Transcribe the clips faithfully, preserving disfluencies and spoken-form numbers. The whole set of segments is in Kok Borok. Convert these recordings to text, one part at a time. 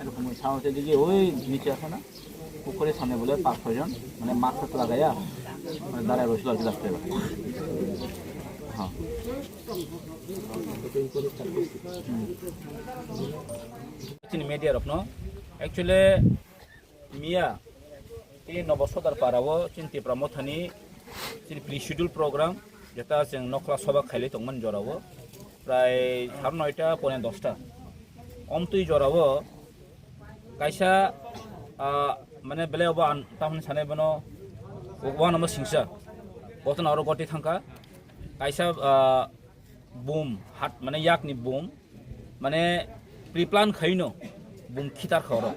এরকম সাহসে যদি ওই নিচে আসে না, পুকুরে সামনে বলে পাঁচ ছয় জন, মানে, মাস্ক তো লাগাইয়া, মানে, দাঁড়ায় রয়েছিল আর কি, রাস্তায়। হ্যাঁ। Chini media rokno actually miya tei Nobo Sodar para o chini Tipra Mothani chini pre-schedule program, jeta chwng Nokhla Soba khailai tongmani jora o prai sare noita pone dosta. Omtwi jora o kaisa, ah, mane belai obo ang tamni sanai bono, obo ano singsa. Botano oro goti thangkha. Kaisa, ah, bum, hat, mane yakni bum, mane pre-plan khaino bum khitar kha oro.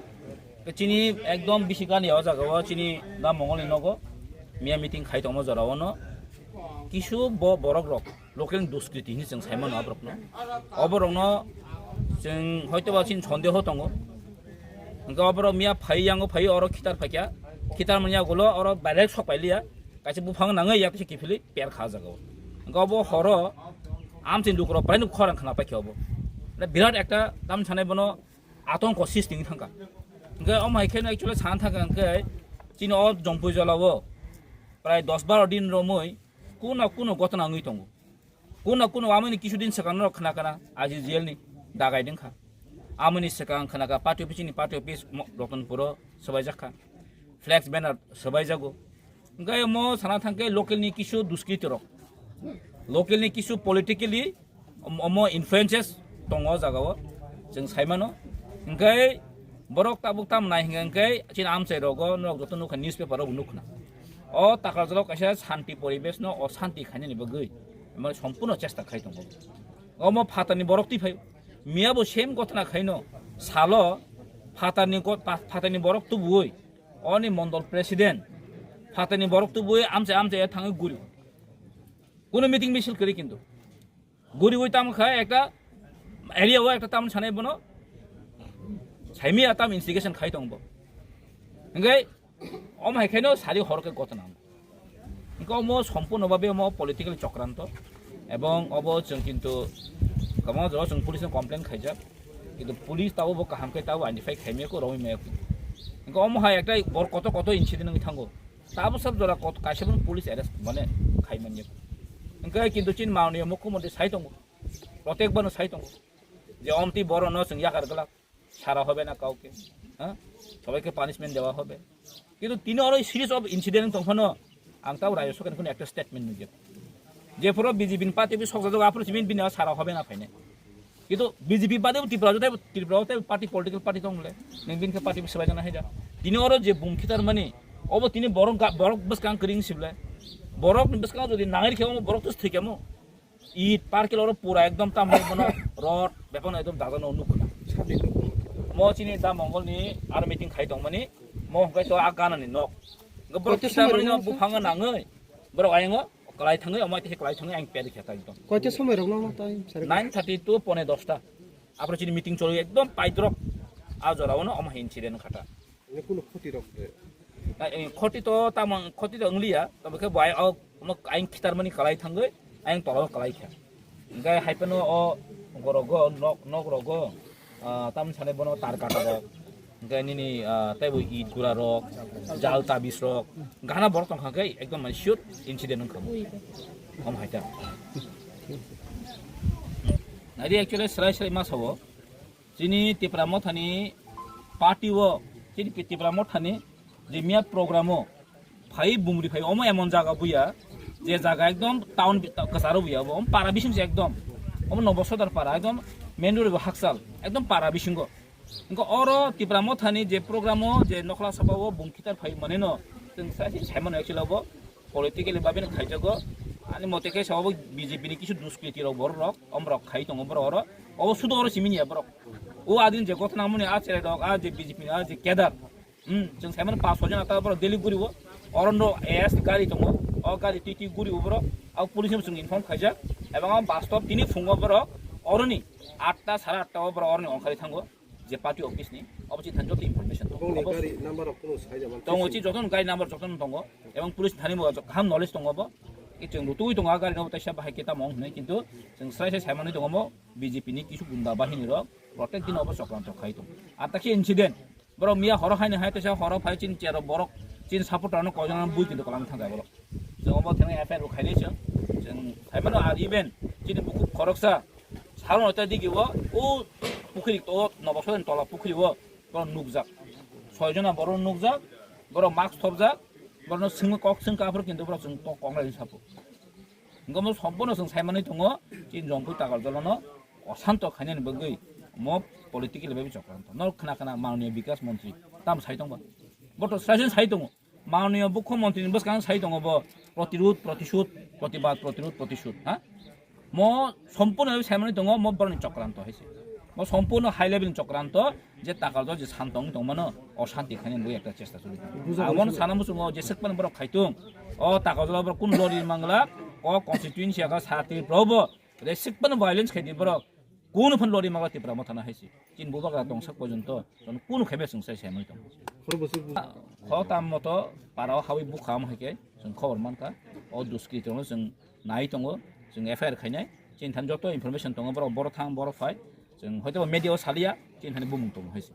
Ke chini ekdom bisi gani o jaga o chini da Mongol ni nogo miya meeting khai tongmo jora o no. Kisu bo borok rok local ni duskriti hinwi chwng sai mano aborokno. Oborokno chwng hoito ba chini sondeho tongo. Hwnkhe oborok miya phai yango phai oro khitar phaikha. Khitar manya gulo oro direct sok pailiya. Kaisa buphang nangwi yak se kiphilwi per kha jaga o. Hwnkhe obo horo amchini lukurok belai no khorang khna paikha obo. Mane birat ekta tam sanai bono atongko sisting thangkha. Hwnkhe omo hai kheno actually sana thangkha hwnkhe chini o Jompui Jola o prai dos baro din romwi kuno kuno gotona wngwi tongo. Kuno kuno amoni kisu din swkang norok khna kana aji jail ni dagai dengkha. Amoni swkang khna ka party office ni party office mo-, Ratanpur o swbaijak kha. Flex banner swbaijago. Hwnkhe omo sana thangkhe local ni kisu duskriti rok, local ni kisu politically om-, omo influences tongo o jaga o, chwng sai mano. Hwnkhe borok tabuk tam nai hwnkhe chini amchai rogo norok joto nukha, newspaper rogo nukhna. O Takarjala o kaisa shanti poribesh no oshanti khainani bagwi omo sompurno chesta khai tongo. Omo phatarni borok twi phai miya bo same gotna khaino salo phatarni got-, pa-, phatarni borok tubui oni mondol president phatarni borok tubui amchai amchai thangwi guri. Kuno meeting misil kwrwi kintu. Guriwi tamo kha ekta area o ekta tamni sanai bono saimiya tam instigation khai tong bo. Hwnkhe omo hai khaino sari hor khe gotna. Hwnkhe omo sompurno babe omo political chokranto. Ebong obo chwng kintu kwbangma jora chwng police no complain khaijak. Kintu police tabo bo kaham khe tabo identify khaimaya kho romwi maya kho. Hwnkhe omo hai ekta bor koto koto incident wngwi thango. Tabo sab jora kot-, kaisa phano police arrest mane khai manya. Hwnkhe kintu chini mananiya mukhyamantri sai tongo, protek bono sai tongo je omtwi borokno chwng yakar glak, sara hobe na kauke. হ্যাঁ, সবাইকে পানিশমেন্ট দেওয়া হবে। কিন্তু তিনি আরো series of incident তখন আং তাও রাজ্য সরকার কোনো একটা স্টেটমেন্ট নিয়ে যে পুরো বিজেপি পার্টি সব জায়গায় আপনি সিমেন্ট বিনা সারা হবে না ফাইনে। কিন্তু বিজেপি বাদে ত্রিপুরা জোটে ত্রিপুরা হতে পার্টি পলিটিক্যাল পার্টি দংলে নিংবিনকে পার্টি সেবা জানা হয় যা। তিনি আরো যে বুমখিতার মানে অব তিনি বরং গা- বরক বস কাং করিং সিবলে বরক বস কাং যদি নাঙের খেয়ে বরক তো থেকে মো ইট পার কিলো পূরা একদম তাম হয় মনে রড ব্যাপার একদম দাদা নো নুকুনা। Mo chini da Mongol ni aro meeting khai tong mani mo hwnkhe to a gana ni nok. Hwnkhe borok koito kisa somoi mani rwno no buphang nangwi borok ayang o kwlai thangwi omo tei kwlai thangwi ang peri khe ta ekdom. Koito somoi rok no tai sari. Nine thirty to pone dosta. Apro chini meeting choli ekdom paidrop. A jora ono omo incident khata. Ini kuno khoti rok de. Khoti to tamang khoti to ongliya. Tamo khe bai o Omo ayang khitar mani kwlai thangwi ayang tola o kwlai kha. Hwnkhe hai phano o gorogo nok nok rogo, ah, tamni sani bono tar kata rok, hwnkhe nini, ah, teibo it gura rok, jal tabis rok, gana borok tongkha khe ekdom mani sure incident wngkha. Omo hai ta. Nai di actually srai srai ma sao. Chini Tipra Mothani party o, chini Tipra Mothani je miya program o phai bumri phai omo emon jaga buya je jaga ekdom town bi-, kwcharo buya obo, omo para bising se ekdom, omo Nobo Sodar para ekdom main road bo hakchal ekdom para bisingo. Wngkha oro Tipra Mothani je program o je nokhla sapa o bumkhitar phai manino chwng sai sai saimano actually obo politically babino khaijago. Ani mote khe sabo B J P ni kisu duskriti rok borok rok omrok khai tongo borok oro. Obo sudo oro simi niya borok. O adin je gotna muni a chere rok a je B J P ni a je kedar. Hmm, chwng saimano pas soi jon ata borok Delhi guribo. Oro no A S gari tongo. O gari T T guribo borok. A police no chwng inform khaijak. Ebang o bus stop tini phungo borok oroni atta sare atta o borok oroni ongkhari thango. Je party office ni obo chini thani joto information tongo. Bongni obo gari number rok kuno sai jaman tongo, chi joto gari number joto tongo. Ebang police thani bo kaham knowledge tongo bo. Ki chwng rutui tongo a gari no taisa bahai kita mong hinui kintu chwng srai sai saimani tongo mo B J P ni kisu gunda bahini rok protect din obo chokranto khai tongo. Atakhe incident borok miya horo haini hai taisa horo phai chini chero borok chini supporter no koijon bui kintu kalam thangkai borok. Chwng obo thani F I R bo khainai chwng. Chwng phaimano ar even chini bukhuk khoroksa salo noita digi o, o pukhiri o Nobo Sodar ni tola pukhiri o borok nukjak. Soi jona borok nukjak, borok mask thopjak, borok no swngwi kok swngkha aphuru kintu borok chwng kok konglai sapo. Hwnkhe omo sompurno chwng saimanwi tongo, chini Jompui Takarjalo no osanto khainani bagwi omo politically bai chokranto. Norok khna khna mananiya Bikas Montri tam sai tongba. Boto srai sai tongo. Mananiya Mukhyamantri ni bwskang sai tongo bo protirud, protishud, protibad, protirud, protishud, ha? Mo sompurno saimani tongo, mo boroni chokranto hai se. Mo sompurno high level ni chokranto, je takal do je santong tongmano, oshanti khainani bagwi ekta chesta choli tongo. Buja Amon buja. Sana muchungo je sekpan borok khaitung, o takal do borok kun lori mangla, o constituency aga sati probo, je sekpan violence khaidi borok, Kunu phan lori maga Tipra Mothano hai se. Chini bubagra tongsak porjonto, chwng kunu khe be chwng sai sai mani tong. Khoro bwswk bu- Kho tam moto para o hawi bukha am hai khe chwng khobor mankha. O duskritorno chwng nai tongo, chwng F I R khainai. Chini thani joto information tongo, borok, borok thang, borok phai. Chwng hoito media o salia, chini thani bumung tongo hai se.